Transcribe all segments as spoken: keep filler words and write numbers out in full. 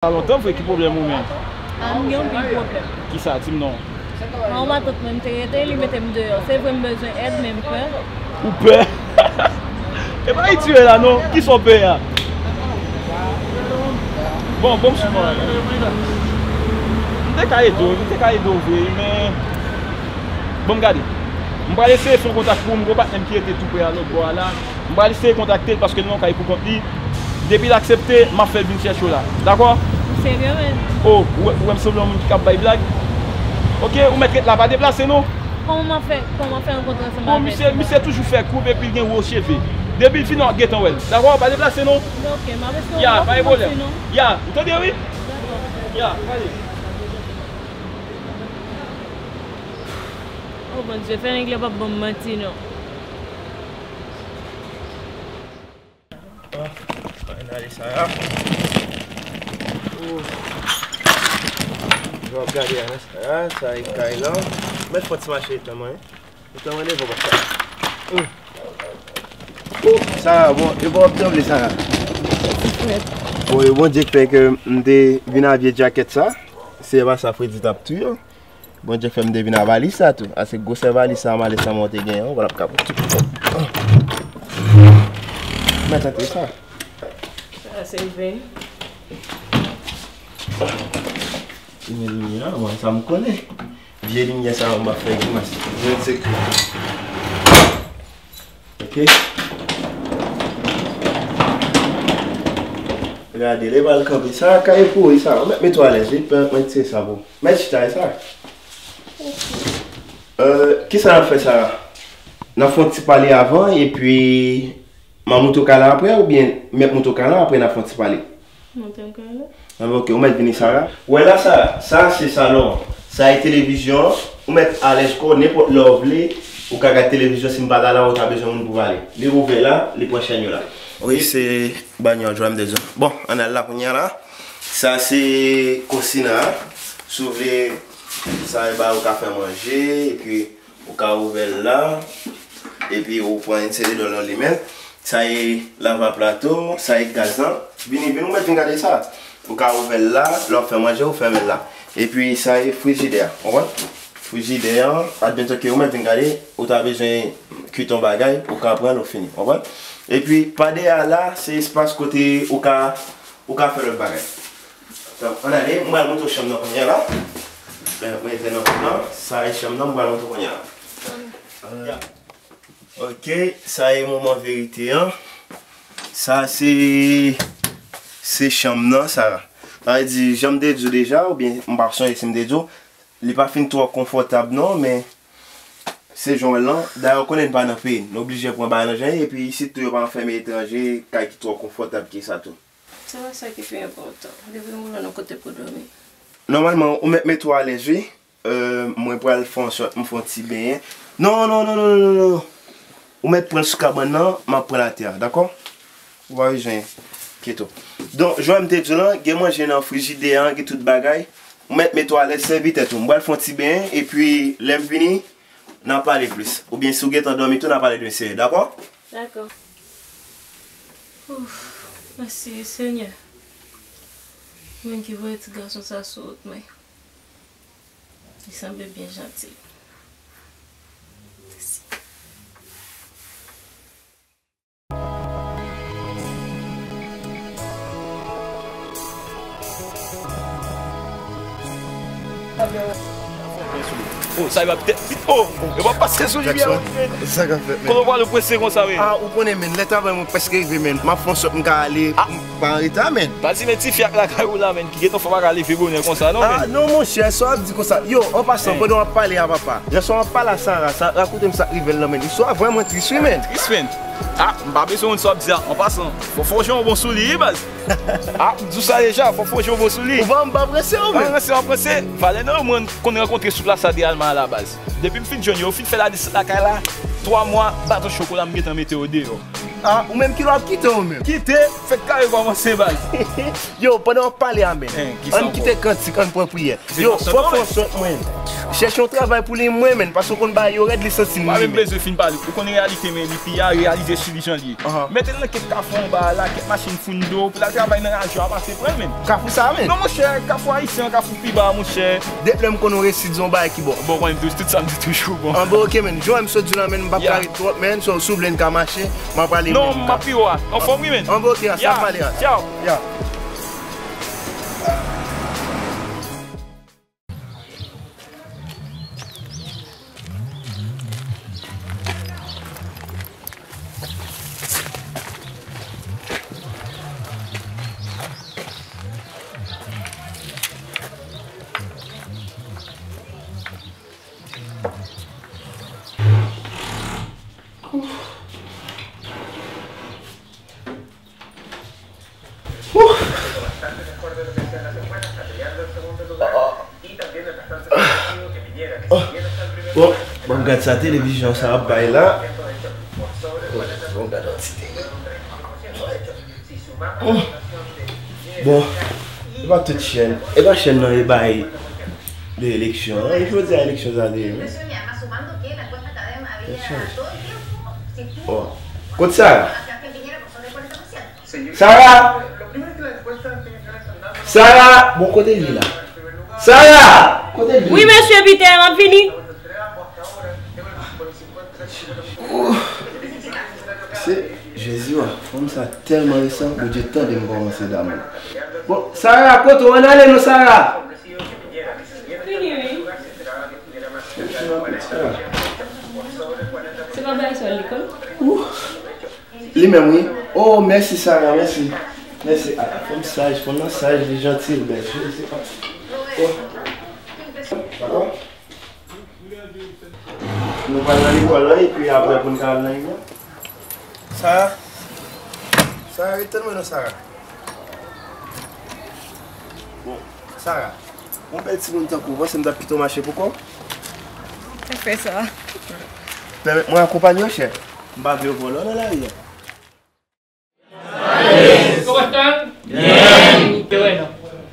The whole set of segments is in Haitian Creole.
Sa lontan vre, ki pwoblèm ou menm? A, m gen anpil pwoblèm. Kisa? Di m non. Mwen, yon matant mwen, m te rete, li mete m deyò. Se vre, m bezwen èd, men m pè. Ou pè? E pa itire la non. Kisa w pè a? Bon, bon, m sou mwen. M te ka ede w, m te ka ede w vre, men bon, m gade. M pral eseye fè yon kontak pou ou, m gen yon patnè m ki rete tou prè a lòt bò a la. M pral eseye kontakte l paske l nan yon kay pou kont li. Depi l aksepte, m ap fè l vin chèche w la. Dakò? Ou serye, men? O, ou wè, ou wè m sanble yon moun ki ka ap bay blag? Oke, ou mèt ret la, pa deplase non. Kòman m ap fè, kòman m ap fè rankontre ansanm avè l? Bon, misye, misye toujou fè koup epi l gen wo cheve. Depi l fini, w ap gentan wè l. Dakò? Pa deplase non. Oke, m ap espere w ap fè non. Ya, pa gen pwoblèm. Ya, ou tande wi? Dakò. Ya, pale. O Bondye, fè nèg la p ap ban m manti non. Ah, ann ale sa a. Oh. Jan w ap gade a nan sa a, sa e kay lan. Mèt fè ti mache etan mwen. Etan mwen devan konsa. Hmm. Oh, Sara, bon, yo pa w ap tranble, Sara. Bon, e Bondye k fè ke m te vin a vye djakèt sa. Si se pa sa, fredi t ap touye w. Bondye fè m te vin a valis sa tou. Ase gwosè valis sa, malè sa mwen te genyen an, w ap kapab tou. Mèt antre sa. Sa se vin. Vin limyè a, mwen sa m konnen. Vye limyè sa yo m ap fè grimas. Vin sekre. Ok. Gade, li pral kanpe. Sa kay pou wi sa. Ou mèt mete w alèz wi. Pè, mwen tire sa pou ou. Mèt chita e sa. Euh, kisa n ap fè sa? N ap fè yon ti pale avan, epi m a moute w kay la apre, oubyen m ap moute w kay la apre n ap fè yon ti pale? Moute m kay la. Anben, ok, ou mèt vini, Sara. Ou wè la, Sara, sa se salon an. Sa e televizyon an. Ou mèt alèz kò w, nenpòt lè w vle, ou ka gad televizyon. Si m pa ta la, ou ta bezwen moun pou pale. Li ouvè la, li pran chèn yo la. Wi, se banyòl, jwèm de zon. Bon, ann al la kounye a la. Sa se kosina a. Si w vle, sa e ba ou ka fè manje, epi ou ka ouvè l la, epi ou pran yon seri de lò limen. Sa e lavaplato, sa e gaz lan. Vini, vini, ou mèt vin gade sa. Ou ka ouvè l la, lè w ap fè manje, ou fèmen l la. Epi sa e frijidè a, w konprann? Frijidè an, admeton ke ou mèt vin gade, ou ta bezwen kwit yon bagay, ou ka pran l, ou fini, w konprann? Epi pa dèyè a la, se espas kote ou ka, ou ka fè lòt bagay. Donk, ann ale, m pral montre w chanm nan kounye a la. Lè mwen antre nan kay lan, sa e chanm nan, m pral montre w kounye a la. Ok, sa e moman verite an. Sa se, se chanm nan, Sara. Sa vle di, jan m te di w deja, oubyen m pa sonje si m te di w, li pa fin twò konfòtab non, men se jan w wè l lan. Dayè, ou konnen n pa nan peyi n, n oblije pran bagay nan jan l ye, epi isit tou yo pa anfèmen etranje, kay ki twò konfòtab ke sa tou. Se pa sa ki pi enpòtan. Depi nou nan kote pou dòmi. Nòmalman, ou mèt mete w alèz, wi. Euh, mwen pral fè an sòt, m fè yon ti benyen. Non, non, non, non, non, non, non. Ou mèt pran l sou kabann nan, m ap pran l atè a, dakò? Ou pa bezwen enkyete w. Donk, jan m te di w lan, gen manje nan frijidè an, gen tout bagay. Ou mèt mete w alèz, sèvi tèt ou. M pral fè yon ti benyen, epi lè m vini, n a pale plis. Oubyen si w gentan dòmi tou, n a pale demen, dakò? Dakò. Ouf, mèsi, Senyè. Ou menm ki voye ti gason sa sou wout mwen. Li sanble byen janti. Mèsi. Oh, sa yo ap tèt vit. Oh, yo pa pase sou limyè. Jackson, sa k ap fèt, men? Kote w pral ou prese konsa, men? Ah, ou konnen, men, lè travay mwen prèske rive, men. M ap fè yon sòt m ka ale, m pa an reta, men. Pa di, men, tifi ak lakay ou la, men, ki gentan fè w pa ka leve bonè konsa, non, men? Ah, non, monchè, sa w ap di konsa? Yo, an pasan, pandan w ap pale a papa, jan sa w ap pale a Sara, sa rakonte m sa k rive l lan, men. Istwa vrèman tris, wi, men. Tris, men. Ah, m pa bezwen konn sa w ap di a. An pasan, fò, fò w jwenn yon bon sou li, wi, baz. Ah, m di w sa deja, fò fò w jwenn yon bon sou li. Ou pa, m pa prese w, men. Pa prese, pa prese. Valè nan yo mwen konn rankontre sou plas la de Alma alabaz. Depi m fin jwenn yo, yo fin fè ladesant lakay la, twa mwa, baton chokola m gentan mete yo deyò. Ah, ou menm ki lè w ap kite ou menm? Kite, fèk kare kòmanse baz. Yo, pandan w ap pale a menm, ann kite kantik, ann pran priyè. Yo, fò fè yon sòt mwen. Chèche yon travay pou li mwen menm, paske w konn bagay yo rèd, li santi m li menm. Ou pa menm bezwen fin pale. Ou konn reyalite men li pi a, reyalize sou li jan li ye. Mete l nan kèk kafou anba a la, kèk machin foundo, pou l al travay nan raje a, pase pran menm. Kafou sa menm? Non monchè, kafou ayisyen an, kafou pi ba monchè. Depi lè m konn ou resi di yon bagay ki bon. Bon, konnen tout, tout sa m di toujou bon. An bon, ok menm. Jan m sot di w la menm, m p ap ka ret twòp menm, so si w vle n ka mache, m ap ale menm. Non, m ap pi wo a. Anfòm wi menm. An bon, ok, sa pale a. Tchaw. Ya. Bon, bon, gad sa televizyon sa ap bay la. Bon, bon, gad yon ti tele. Bon, e pa tout chèn. E pa chèn nan e bay de eleksyon. An, jodi a eleksyon sa te ye, wi. Eleksyon. Bon. Kot Sara? Sara! Sara! Bon, kote l ye la? Sara! Kote l ye? Wi, mesye Pitè, m ap vini. Oh, se Jezi wa, fanm sa tèlman resan, Bondye tande m kòmanse damou. Bon, Sara, kote w? Ann ale non, Sara. Vini, wi. Se pa bay sòl li konn? Ouh. Li menm, wi. Oh, mèsi, Sara, mèsi. Mèsi. Ah, fanm saj, fanm nan saj, li janti, li bèl. Je sais pas. Oh. Dakò? Nou pral nan lekòl la, epi apre pou n ka al nan lekòl. Sara? Sara, ret tann mwen non, Sara. Bon, Sara, yon bèl timoun tankou w, panse m t ap kite w mache pou kò w? Ou fè sa. Pèmèt mwen akonpanye w, chè. M pa vle w vòlò nan lari a. ¿Cómo están? Bien. Qué bueno.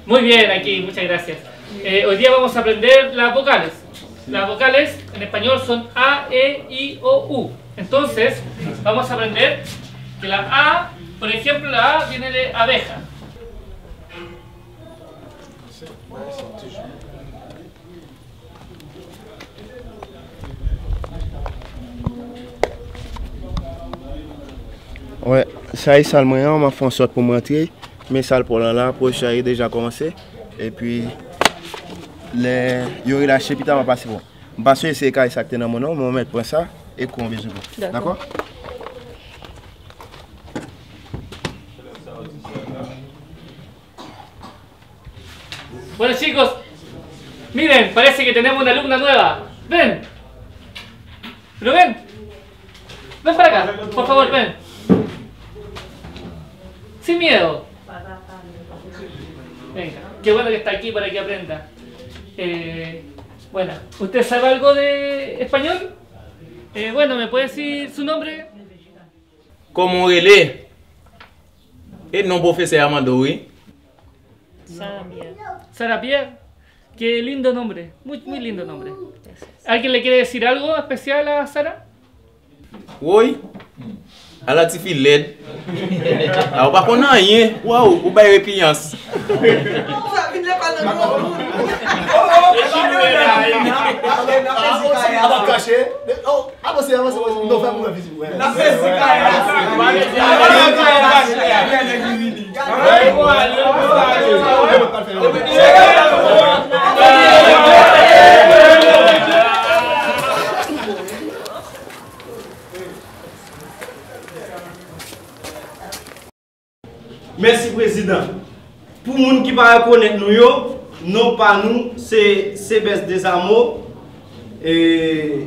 Muy bien, aquí, muchas gracias. Eh, hoy día vamos a aprender las vocales. Las vocales en español son A, E, I, O, U. Entonces, vamos a aprender que la A, por ejemplo, la A viene de abeja. Wè, sa e sal mwen an, m ap fè yon sòt pou m rantre. Men sal pa w lan la, pwofesè a deja kòmanse. Epi, lè yo relache, pita m ap pase pou w. M pa sou eseye kare sa k te nan men w non, men w mèt pran sa, e kou an bezwen pran. Dakò. Dakò? Bueno, chicos, miren, parece que tenemos una alumna nueva. Ven. Pero ven. Ven para acá, por favor, ven. Sin miedo. Venga, qué bueno que está aquí para que aprenda. Eh, bueno, ¿usted sabe algo de español? Eh, bueno, ¿me puede decir su nombre? Kòman w rele? E non pwofesè a mande w, wi. Sara Pierre. Sara Pierre. Qué lindo nombre. Muy, muy lindo nombre. Gracias. ¿Alguien le quiere decir algo especial a Sara? Woy. Ala tifi lèd. A, ou pa konn anyen. Waw, ou bay repiyans. Sa vin lekòl nan gwo moun. Ap kache. Oh, avanse, avanse, avanse. Nou fè pou mwen vizit. N ap fè zikay la. Mèsi, Prezidan. Pou moun ki pa rekonèt nou yo, non pa nou se Sebès Dezamo. E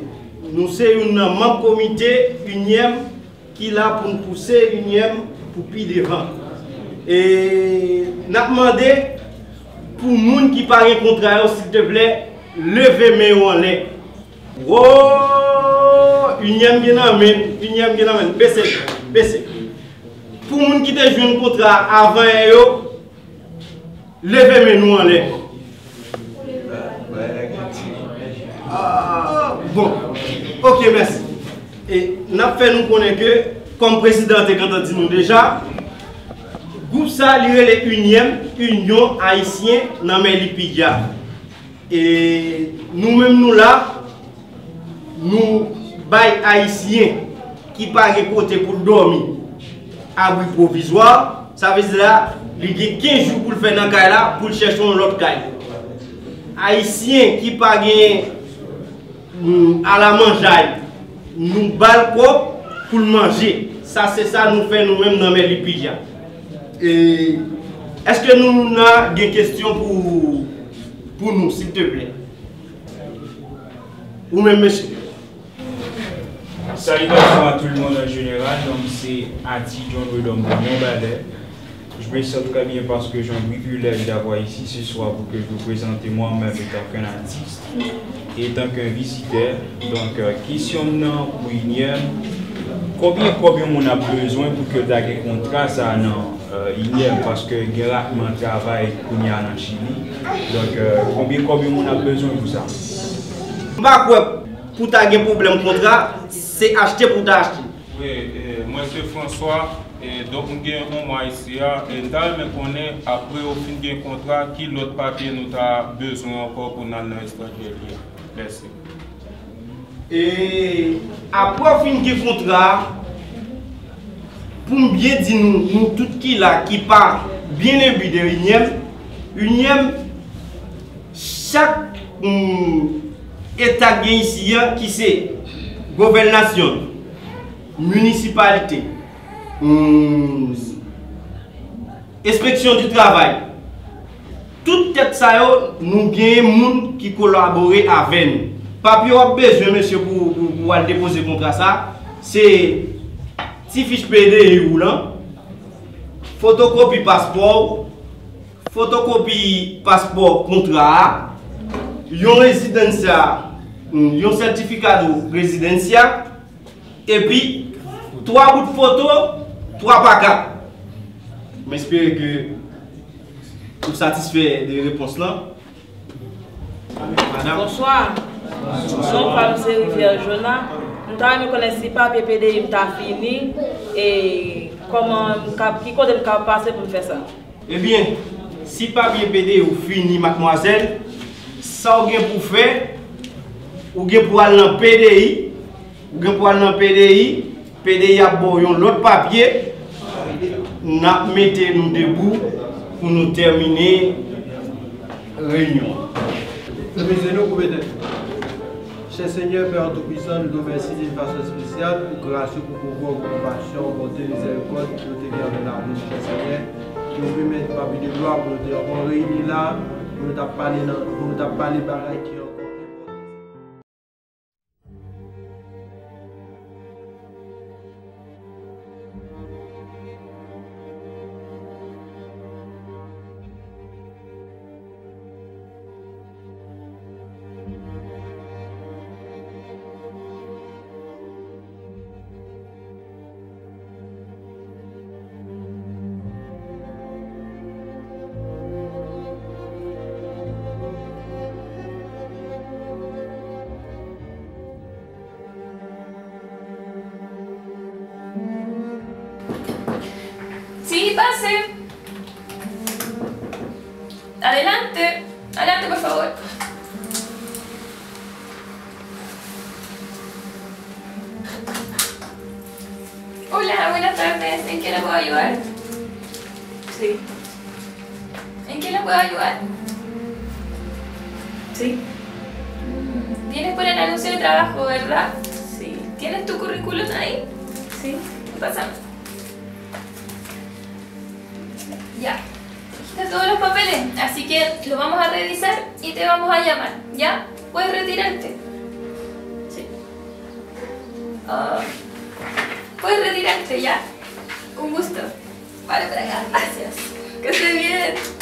nou se youn nan manm komite UNIEM ki la pou n pouse UNIEM pou pi devan. E n ap mande pou moun ki pa gen kontra yo, silteplè, leve men yo anlè. Wo! UNIEM gen nan men, UNIEM gen nan men. Bese, bese. Pou moun ki te jwenn kontra avan yè yo, leve men nou anlè. Ah, bon. Ok, mèsi. E n ap fè nou konnen ke, kòm prezidan te gentan di nou deja, gwoup sa li rele UNIEM, Inyon Ayisyen nan Mèlipidya. E nou menm nou la, nou bay Ayisyen ki pa gen kote pou l dòmi abri pwovizwa. Sa vle di la, li gen kenz jou pou l fè nan kay la, pou l chèche yon lòt kay. Ayisyen ki pa gen, mm, alamanjay, nou ba l kòb pou l manje. Sa se sa nou fè nou menm nan Mèlipidya. E èske nou, nou gen kesyon pou, pou nou, silteplè? Ou menm, mesye. Salutations à tout le monde en général. Donc, c'est Ati John Redon Beaumont Ballet. Je me sens très bien parce que j'ai un privilège d'avoir ici ce soir pour que je vous présente moi-même étant qu'un artiste et étant qu'un visiteur. Donc, euh, kesyon m nan pou UNIEM, konbyen, konbyen moun ap bezwen pou ke l ta gen kontra sa nan euh, UNIEM, paske gen ratman travay kounye a nan Chili. Donk, euh, konbyen, konbyen moun ap bezwen pou sa? M pa kwè pou ta gen pwoblèm kontra, se achte pou ta achte. Wi, e, mwen se François, e, donk m gen yon mwa isi a, e m ta renmen konnen, apre yo fin gen kontra, ki lòt papye nou ta bezwen ankò pou n al nan estranjeri a? Mèsi. E apre w fin gen kontra a, pou m byen di nou, nou tout ki la, ki pa byen enbi de UNIEM, UNIEM, chak, mm, eta k gen isi a, ki se govènasyon, minisipalite, mm, enspeksyon di travay. Tout tèt sa yo, nou genyen moun ki kolabore avè nou. Papye w ap bezwen, mesye, pou, pou, pou al depoze kontra sa, se ti fich P D I w lan, fotokopi paspò w, fotokopi paspò kontra a, yon rezidansya, yon sètifika de rezidansya, epi twa bout foto, twa pa kat. M espere ke ou satisfè de repons lan. Madam. Bonswa. Non pa m se Rivière Jonah. M ta renmen konnen si papye P D I m ta fini, e kòman m ka, ki kote m ka pase pou m fè sa? Ebyen, si papye P D I w fini, madmwazèl, sa w gen pou fè, ou gen pou al nan P D I, ou gen pou al nan P D I, P D I ap ba w yon lòt papye, n ap mete nou debou pou nou tèmine reyinyon an. Mezanmi, nou koupe tèt. Cher Seigneur, Père Tout-Puissant, nou di w mèsi d'une façon spéciale pou gras ou, pou pouvwa ou, pou konpasyon ou, bonte, mizèrikòd ke w te gen anvè lavi nou, chè Senyè, ke w pèmèt, papi de glwa, pou nou te ankò reyini la, pou nou t ap pale nan, pou nou t ap pale bagay ki ankò enpòtan. Sí, pase. Adelante. Adelante, por favor. Hola, buenas tardes. ¿En qué le puedo ayudar? Sí. ¿En qué le puedo ayudar? Sí. Mm, vienes por el anuncio de trabajo, ¿verdad? Sí. ¿Tienes tu currículum ahí? Sí. Pásame. Ya. Aquí están todos los papeles, así que lo vamos a revisar y te vamos a llamar, ¿ya? Puedes retirarte. Sí. Ah, puedes retirarte, ¿ya? Un gusto. Para, para acá. Gracias. Que estés bien.